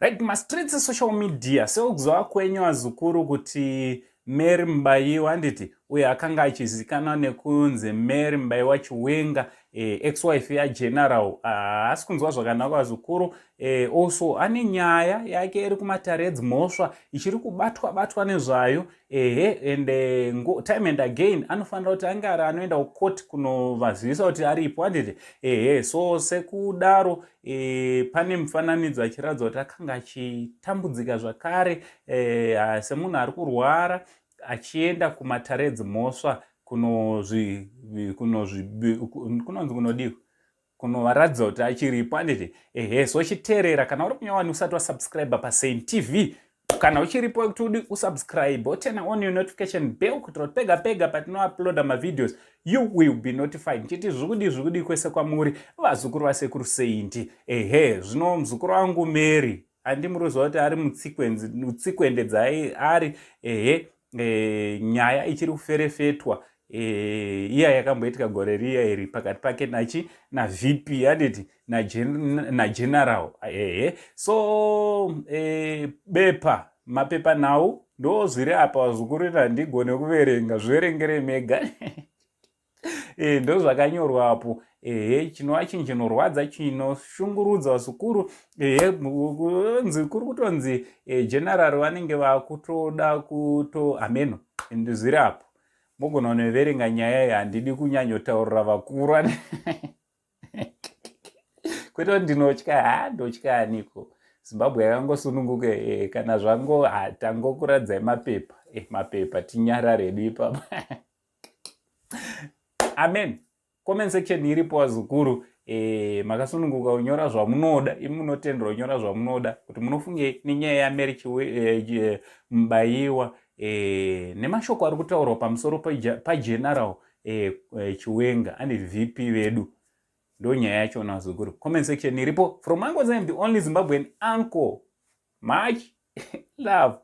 Right, mastreets, social media, sekuziva kwenyu vazukuru kuti Mary Mubayiwa, handiti, uyo akanga achizikanwa nekunzi Mary Mubayiwa Chiwenga, ex-wife yaGeneral, haasi kunzwa zvakanaka vazukuru. Also ane nyaya yake iri kumatare edzimhosva ichiri kubatwa batwa nezvayo, ehe, and time and again anofanira kuti ange ari anoenda kukoti kunovazivisa kuti aripo, handiti? Ehe, so sekudaro pane mufananidzo achiratidza kuti akanga achitambudzika zvakare, semunhu ari kurwara achienda kumatare edzimhosva kunonzi kunodiko kunovaratidza kuti achiripo, handiti? Ehe, so chiteerera, kana uri kunyawani usati wasubscribe paSaint TV, kana uchiripo kuti udi usubscribe, oturn on your notification bell kuitira kuti pega pega patinouploada mavideos you will be notified. Ndichiti zvokudi zvokudi kwese kwamuri vazukuru vasekuru Saint. Ehe, zvino muzukuru wangu Mary, handimuruziva kuti ari mutsikwende dzaari. Ehe, nyaya ichiri kuferefetwa, iya yakamboitika gore riya iri pakati pake nachi naVP, handiti, naGeneral. Ehe, so bepa mapepa nhau ndo zviri apa vazukuru, handigone kuverenga, zviverengere mega. Ndo zvakanyorwapo. Ehe, chinova chinhu chinorwadza, chinoshungurudza vazukuru. Ehe, nzi kuri kutonzi General vanenge vakutoda kuto ameno, zviri apo, mogona kunoverenga nyaya iyi, handidi kunyanyotaurira vakuru, kwete kuti ndinotya. Ha, ndotya aniko? Zimbabwe yakangosununguka. Kana zvango tangokuradzai mapepa, mapepa tinyarare redu ipapa. Amen. Comment section iripo vazukuru, makasununguka kunyora zvamunoda. Imi munotenderwa kunyora zvamunoda kuti munofunge nenyaya yaMary Mubayiwa, nemashoko ari kutaurwa pamusoro paGeneral Chiwenga ane VP vedu. Ndo nyaya yachona vazukuru. Comment section iripo. From Uncle Zim, the only Zimbabwean uncle, much love.